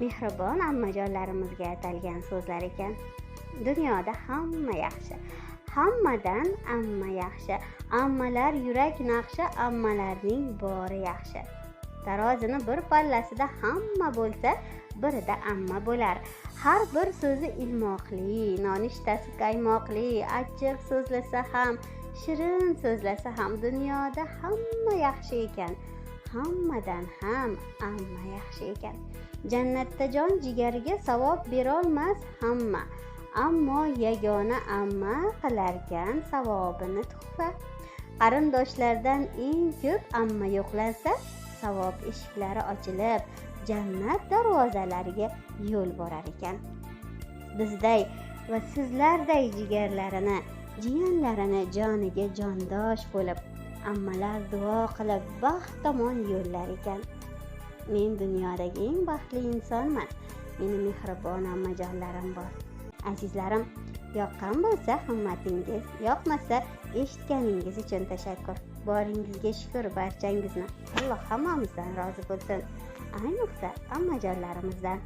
Mehribon ammajonlarimizga atalgan so'zlar ekan. Dunyoda hamma yaxshi, hammadan amma yaxshi, ammalar yurak naqshi, ammalarning bori yaxshi. Tarozini bir pallasida hamma bo'lsa, birida amma bo'lar. Har bir so'zi ilmoqli, nonishtasi qaymoqli, achchiq so'zlasa ham, shirin so'zlasa ham dunyoda hamma yaxshi ekan. Hammadan ham amma yaxshi ekan. Jannatda jon jigarga savob berolmas hamma, ammo yagona amma qilarkan savobini tuhfa. Qarindoshlardan eng ko'p amma yo'qlansa, savob eshiklari ochilib, jannat darvozalariga yo'l borar ekan. Bizday va sizlarday jigarlarini, jiyanlarini joniga jondosh bo'lib, ammalar duo qilib baxt tomon yo'llar ekan. Men dunyodagi eng baxtli insonman. Meni mehribon ammajonlarim bor. Azizlarim, yoqqan bo'lsa himmatingiz, yoqmasa eshitganingiz uchun tashakkur. Boringizga shukur barchangizni. Alloh hammamizdan rozi bo'lsin. Ayniqsa ammajonlarimizdan.